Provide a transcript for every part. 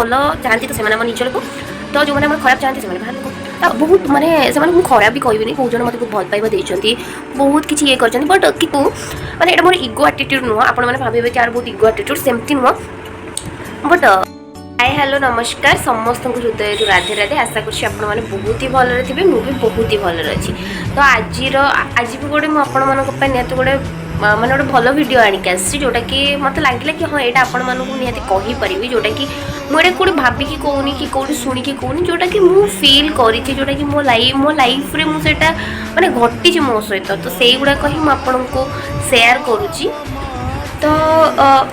ଭଲ ଚାହାନ୍ତି ତ ସେମାନେ ଆମ ନିଜ ଲୋକ, ତ ଯେଉଁମାନେ ଆମର ଖରାପ ଚାହାନ୍ତି ସେମାନେ ବାହାର ଲୋକ। ତ ବହୁତ ମାନେ ସେମାନଙ୍କୁ ମୁଁ ଖରାପ ବି କହିବିନି। ବହୁତ ଜଣ ମୋତେ ବହୁତ ଭଲ ପାଇବା ଦେଇଛନ୍ତି, ବହୁତ କିଛି ଇଏ କରିଛନ୍ତି। ବଟ୍ କିନ୍ତୁ ମାନେ ଏଇଟା ମୋର ଇଗୋ ଆଟିଟ୍ୟୁଡ଼ ନୁହଁ। ଆପଣମାନେ ଭାବିବେ କି ଆର ବହୁତ ଇଗୋ ଆଟିଟ୍ୟୁଡ଼, ସେମିତି ନୁହଁ। ବଟ୍ ହାଏ, ହ୍ୟାଲୋ, ନମସ୍କାର ସମସ୍ତଙ୍କୁ, ହୃଦୟରୁ ରାଧେ ରାଧେ। ଆଶା କରୁଛି ଆପଣମାନେ ବହୁତ ହି ଭଲରେ ଥିବେ। ମୁଁ ବି ବହୁତ ହି ଭଲରେ ଅଛି। ତ ଆଜି ବି ଗୋଟେ ମୁଁ ଆପଣମାନଙ୍କ ପାଇଁ ନିହାତି ଗୋଟେ ମାନେ ଗୋଟେ ଭଲ ଭିଡ଼ିଓ ଆଣିକି ଆସିଛି, ଯେଉଁଟାକି ମୋତେ ଲାଗିଲା କି ହଁ, ଏଇଟା ଆପଣମାନଙ୍କୁ ନିହାତି କହିପାରିବି। ଯେଉଁଟାକି ମୁଁ ଏଇଟା କେଉଁଠି ଭାବିକି କହୁନି କି କେଉଁଠି ଶୁଣିକି କହୁନି, ଯେଉଁଟାକି ମୁଁ ଫିଲ୍ କରିଛି, ଯେଉଁଟାକି ମୋ ଲାଇଫ୍ରେ ମୁଁ ସେଇଟା ମାନେ ଘଟିଛି ମୋ ସହିତ, ତ ସେଇଗୁଡ଼ାକ ହିଁ ମୁଁ ଆପଣଙ୍କୁ ସେୟାର କରୁଛି। ତ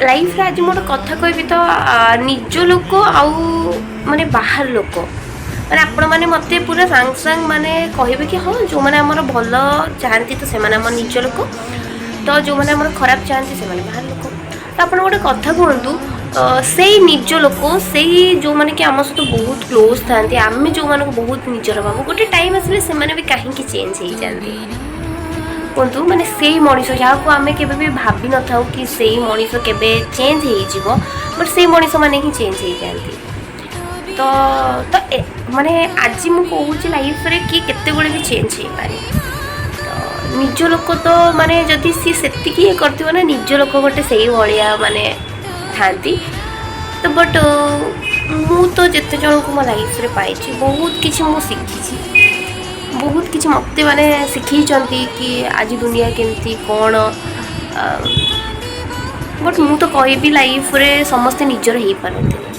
ଲାଇଫ୍ରେ ଆଜି ମୁଁ ଗୋଟେ କଥା କହିବି। ତ ନିଜ ଲୋକ ଆଉ ମାନେ ବାହାର ଲୋକ, ମାନେ ଆପଣମାନେ ମୋତେ ପୁରା ସାଙ୍ଗେ ସାଙ୍ଗେ ମାନେ କହିବେ କି ହଁ, ଯେଉଁମାନେ ଆମର ଭଲ ଚାହାନ୍ତି ତ ସେମାନେ ଆମ ନିଜ ଲୋକ, ତ ଯେଉଁମାନେ ଆମର ଖରାପ ଚାହାନ୍ତି ସେମାନେ ବାହାର ଲୋକ। ତ ଆପଣ ଗୋଟେ କଥା କୁହନ୍ତୁ, ସେଇ ନିଜ ଲୋକ, ସେଇ ଯେଉଁମାନେ କି ଆମ ସହିତ ବହୁତ କ୍ଲୋଜ୍ ଥାନ୍ତି, ଆମେ ଯେଉଁମାନଙ୍କୁ ବହୁତ ନିଜର ଭାବୁ, ଗୋଟେ ଟାଇମ୍ ଆସିଲେ ସେମାନେ ବି କାହିଁକି ଚେଞ୍ଜ ହେଇଯାଆନ୍ତି କୁହନ୍ତୁ? ମାନେ ସେଇ ମଣିଷ ଯାହାକୁ ଆମେ କେବେ ବି ଭାବିନଥାଉ କି ସେଇ ମଣିଷ କେବେ ଚେଞ୍ଜ ହେଇଯିବ, ବଟ୍ ସେଇ ମଣିଷମାନେ ହିଁ ଚେଞ୍ଜ ହେଇଯାଆନ୍ତି। ତ ମାନେ ଆଜି ମୁଁ କହୁଛି, ଲାଇଫ୍ରେ କି କେତେବେଳେ ବି ଚେଞ୍ଜ ହେଇପାରେ। ତ ନିଜ ଲୋକ ତ ମାନେ ଯଦି ସିଏ ସେତିକି ଇଏ କରିଥିବ ନା, ନିଜ ଲୋକ ଗୋଟେ ସେଇଭଳିଆ ମାନେ ଥାନ୍ତି। ତ ବଟ୍ ମୁଁ ତ ଯେତେ ଜଣଙ୍କୁ ମୋ ଲାଇଫ୍ରେ ପାଇଛି, ବହୁତ କିଛି ମୁଁ ଶିଖିଛି, ବହୁତ କିଛି ମୋତେ ମାନେ ଶିଖେଇଛନ୍ତି କି ଆଜି ଦୁନିଆ କେମିତି କ'ଣ। ବଟ୍ ମୁଁ ତ କହିବି, ଲାଇଫ୍ରେ ସମସ୍ତେ ନିଜର ହେଇପାରନ୍ତିନି,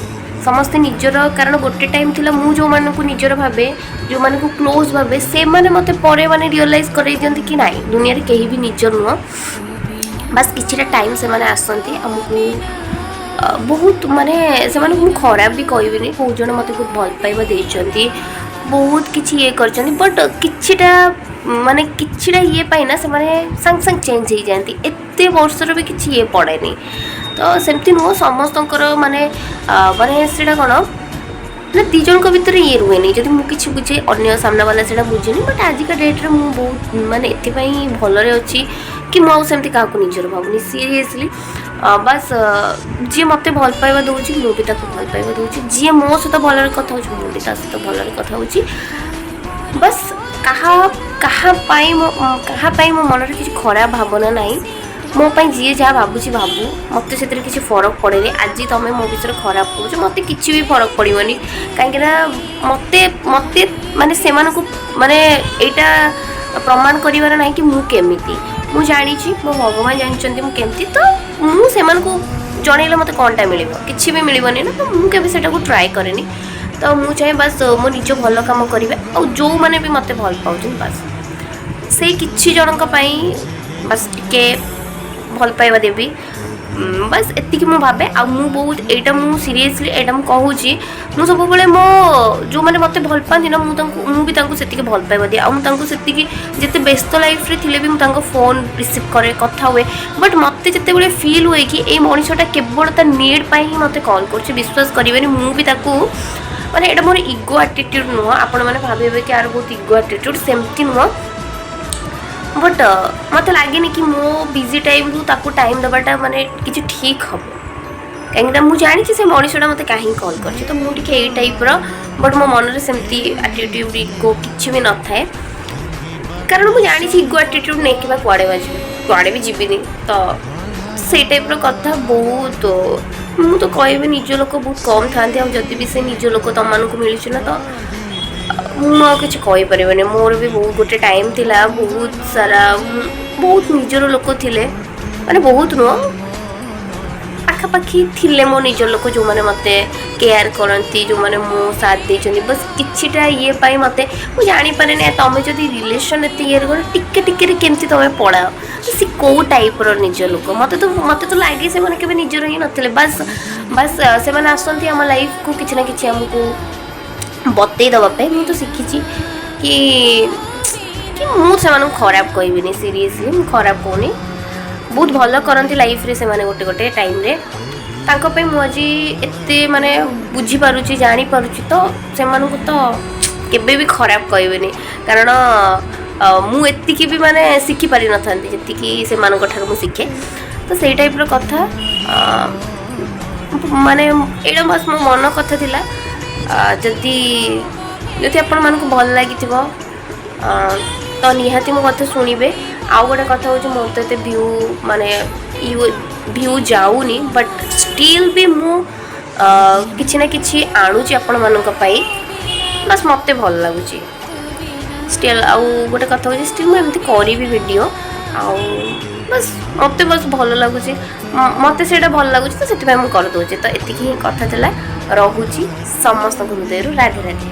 ସମସ୍ତେ ନିଜର। କାରଣ ଗୋଟେ ଟାଇମ୍ ଥିଲା, ମୁଁ ଯେଉଁମାନଙ୍କୁ ନିଜର ଭାବେ, ଯେଉଁମାନଙ୍କୁ କ୍ଲୋଜ୍ ଭାବେ, ସେମାନେ ମୋତେ ପରେ ମାନେ ରିଅଲାଇଜ୍ କରେଇ ଦିଅନ୍ତି କି ନାଇଁ, ଦୁନିଆରେ କେହି ବି ନିଜର ନୁହଁ। ବାସ୍ କିଛିଟା ଟାଇମ୍ ସେମାନେ ଆସନ୍ତି ଆମକୁ ବହୁତ ମାନେ ସେମାନଙ୍କୁ ମୁଁ ଖରାପ ବି କହିବିନି। ବହୁତ ଜଣ ମୋତେ ବହୁତ ଭଲ ପାଇବା ଦେଇଛନ୍ତି, ବହୁତ କିଛି ଇଏ କରିଛନ୍ତି। ବଟ୍ କିଛିଟା ମାନେ କିଛିଟା ଇଏ ପାଇଁ ନା ସେମାନେ ସାଙ୍ଗେ ସାଙ୍ଗେ ଚେଞ୍ଜ ହେଇଯାଆନ୍ତି। ଏତେ ବର୍ଷର ବି କିଛି ଇଏ ପଡ଼େନି। ତ ସେମିତି ନୁହଁ ସମସ୍ତଙ୍କର, ମାନେ ସେଇଟା କ'ଣ ନା, ଦୁଇ ଜଣଙ୍କ ଭିତରେ ଇଏ ରୁହେନି। ଯଦି ମୁଁ କିଛି ବୁଝେ, ଅନ୍ୟ ସାମ୍ନାବାଲା ସେଇଟା ବୁଝେନି। ବଟ୍ ଆଜିକା ଡେଟ୍ରେ ମୁଁ ବହୁତ ମାନେ ଏଥିପାଇଁ ଭଲରେ ଅଛି କି ମୁଁ ଆଉ ସେମିତି କାହାକୁ ନିଜର ଭାବୁନି, ସିରିୟସଲି। ବାସ୍ ଯିଏ ମୋତେ ଭଲ ପାଇବା ଦେଉଛି, ମୁଁ ବି ତାକୁ ଭଲ ପାଇବା ଦେଉଛି। ଯିଏ ମୋ ସହିତ ଭଲରେ କଥା ହେଉଛି, ମୁଁ ବି ତା ସହିତ ଭଲରେ କଥା ହେଉଛି। ବାସ୍ କାହା ପାଇଁ ମୋ ମନରେ କିଛି ଖରାପ ଭାବନା ନାହିଁ। ମୋ ପାଇଁ ଯିଏ ଯାହା ଭାବୁଛି ଭାବୁ, ମୋତେ ସେଥିରେ କିଛି ଫରକ ପଡ଼େନି। ଆଜି ତୁମେ ମୋ ବିଷୟରେ ଖରାପ କହୁଛ, ମୋତେ କିଛି ବି ଫରକ ପଡ଼ିବନି। କାହିଁକିନା ମୋତେ ମାନେ ସେମାନଙ୍କୁ ମାନେ ଏଇଟା ପ୍ରମାଣ କରିବାର ନାହିଁ କି ମୁଁ କେମିତି। ମୁଁ ଜାଣିଛି, ମୋ ଭଗବାନ ଜାଣିଛନ୍ତି ମୁଁ କେମିତି। ତ ମୁଁ ସେମାନଙ୍କୁ ଜଣେଇଲେ ମୋତେ କ'ଣଟା ମିଳିବ? କିଛି ବି ମିଳିବନି ନା। ତ ମୁଁ କେବେ ସେଇଟାକୁ ଟ୍ରାଏ କରେନି। ତ ମୁଁ ଚାହେଁ ବାସ୍ ମୋ ନିଜ ଭଲ କାମ କରିବେ ଆଉ ଯେଉଁମାନେ ବି ମୋତେ ଭଲ ପାଉଛନ୍ତି, ବାସ୍ ସେଇ କିଛି ଜଣଙ୍କ ପାଇଁ ବାସ୍ ଟିକେ ଭଲ ପାଇବା ଦେବି। ବାସ୍ ଏତିକି ମୁଁ ଭାବେ। ଆଉ ମୁଁ ବହୁତ ଏଇଟା ମୁଁ ସିରିୟସଲି ଏଇଟା ମୁଁ କହୁଛି, ମୁଁ ସବୁବେଳେ ମୋ ଯେଉଁମାନେ ମୋତେ ଭଲ ପାଆନ୍ତି ନା, ମୁଁ ବି ତାଙ୍କୁ ସେତିକି ଭଲ ପାଇବା ଦିଏ। ଆଉ ମୁଁ ତାଙ୍କୁ ସେତିକି ଯେତେ ବ୍ୟସ୍ତ ଲାଇଫ୍ରେ ଥିଲେ ବି ମୁଁ ତାଙ୍କ ଫୋନ୍ ରିସିଭ୍ କରେ, କଥା ହୁଏ। ବଟ୍ ମୋତେ ଯେତେବେଳେ ଫିଲ୍ ହୁଏ କି ଏଇ ମଣିଷଟା କେବଳ ତା ନିଡ଼୍ ପାଇଁ ହିଁ ମୋତେ କଲ୍ କରୁଛି, ବିଶ୍ୱାସ କରିବେନି, ମୁଁ ବି ତାକୁ ମାନେ ଏଇଟା ମୋର ଇଗୋ ଆଟିଟ୍ୟୁଡ଼ ନୁହଁ। ଆପଣମାନେ ଭାବିବେ କି ଆର ବହୁତ ଇଗୋ ଆଟିଟ୍ୟୁଡ଼, ସେମିତି ନୁହଁ। ବଟ୍ ମୋତେ ଲାଗେନି କି ମୋ ବିଜି ଟାଇମ୍ରୁ ତାକୁ ଟାଇମ୍ ଦେବାଟା ମାନେ କିଛି ଠିକ୍ ହେବ, କାହିଁକିନା ମୁଁ ଜାଣିଛି ସେ ମଣିଷଟା ମୋତେ କାହିଁକି କଲ୍ କରିଛି। ତ ମୁଁ ଟିକେ ଏଇ ଟାଇପ୍ର। ବଟ୍ ମୋ ମନରେ ସେମିତି ଆଟିଟ୍ୟୁଡ଼, ଇଗୋ କିଛି ବି ନଥାଏ। କାରଣ ମୁଁ ଜାଣିଛି ଇଗୋ ଆଟିଟ୍ୟୁଡ଼ ନେଇକି ବା କୁଆଡ଼େ ବା ଯିବି? କୁଆଡ଼େ ବି ଯିବିନି। ତ ସେଇ ଟାଇପ୍ର କଥା। ବହୁତ ମୁଁ ତ କହିବି, ନିଜ ଲୋକ ବହୁତ କମ୍ ଥାଆନ୍ତି। ଆଉ ଯଦି ବି ସେ ନିଜ ଲୋକ ତମମାନଙ୍କୁ ମିଳୁଛି ନା, ତ ମୁଁ ଆଉ କିଛି କହିପାରିବିନି। ମୋର ବି ବହୁତ ଗୋଟେ ଟାଇମ୍ ଥିଲା, ବହୁତ ସାରା ବହୁତ ନିଜର ଲୋକ ଥିଲେ, ମାନେ ବହୁତ ନୁହଁ, ପାଖାପାଖି ଥିଲେ ମୋ ନିଜ ଲୋକ, ଯେଉଁମାନେ ମୋତେ କେୟାର କରନ୍ତି, ଯେଉଁମାନେ ମୋ ସାଥ ଦେଇଛନ୍ତି। ବାସ୍ କିଛିଟା ଇଏ ପାଇଁ ମୋତେ ମୁଁ ଜାଣିପାରେନି, ତମେ ଯଦି ରିଲେସନ୍ ଏତେ ଇଏରେ କର, ଟିକେ ଟିକେରେ କେମିତି ତମେ ପଳାଅ? ତ ସେ କେଉଁ ଟାଇପ୍ର ନିଜ ଲୋକ? ମୋତେ ତ ଲାଗେ ସେମାନେ କେବେ ନିଜର ହିଁ ନଥିଲେ। ବାସ୍ ବାସ୍ ସେମାନେ ଆସନ୍ତି ଆମ ଲାଇଫ୍କୁ କିଛି ନା କିଛି ଆମକୁ ବତେଇ ଦେବା ପାଇଁ। ମୁଁ ତ ଶିଖିଛି କି ମୁଁ ସେମାନଙ୍କୁ ଖରାପ କହିବିନି। ସିରିୟସଲି, ମୁଁ ଖରାପ କହୁନି। ବହୁତ ଭଲ କରନ୍ତି ଲାଇଫ୍ରେ ସେମାନେ। ଗୋଟେ ଗୋଟେ ଟାଇମ୍ରେ ତାଙ୍କ ପାଇଁ ମୁଁ ଆଜି ଏତେ ମାନେ ବୁଝିପାରୁଛି, ଜାଣିପାରୁଛି। ତ ସେମାନଙ୍କୁ ତ କେବେ ବି ଖରାପ କହିବିନି, କାରଣ ମୁଁ ଏତିକି ବି ମାନେ ଶିଖିପାରିନଥାନ୍ତି ଯେତିକି ସେମାନଙ୍କ ଠାରୁ ମୁଁ ଶିଖେ। ତ ସେଇ ଟାଇପ୍ର କଥା। ମାନେ ଏଇଟା ବାସ୍ ମୋ ମନ କଥା ଥିଲା। ଯଦି ଯଦି ଆପଣମାନଙ୍କୁ ଭଲ ଲାଗିଥିବ, ତ ନିହାତି ମୋ କଥା ଶୁଣିବେ। ଆଉ ଗୋଟେ କଥା ହେଉଛି, ମୋର ତ ଏତେ ଭ୍ୟୁ, ମାନେ you view ଯାଉନି, ବଟ୍ ଷ୍ଟିଲ୍ ବି ମୁଁ କିଛି ନା କିଛି ଆଣୁଛି ଆପଣମାନଙ୍କ ପାଇଁ। ବାସ୍ ମୋତେ ଭଲ ଲାଗୁଛି ଷ୍ଟିଲ୍। ଆଉ ଗୋଟେ କଥା ହେଉଛି, ଷ୍ଟିଲ୍ ମୁଁ ଏମିତି କରିବି ଭିଡ଼ିଓ। ଆଉ ବାସ୍ ମୋତେ ବାସ୍ ଭଲ ଲାଗୁଛି, ମୋତେ ସେଇଟା ଭଲ ଲାଗୁଛି, ତ ସେଥିପାଇଁ ମୁଁ କରିଦେଉଛି। ତ ଏତିକି ହିଁ କଥା ଥିଲା। ରହୁଛି ସମସ୍ତଙ୍କ ହୃଦୟରୁ, ରାଧେ ରାଧେ।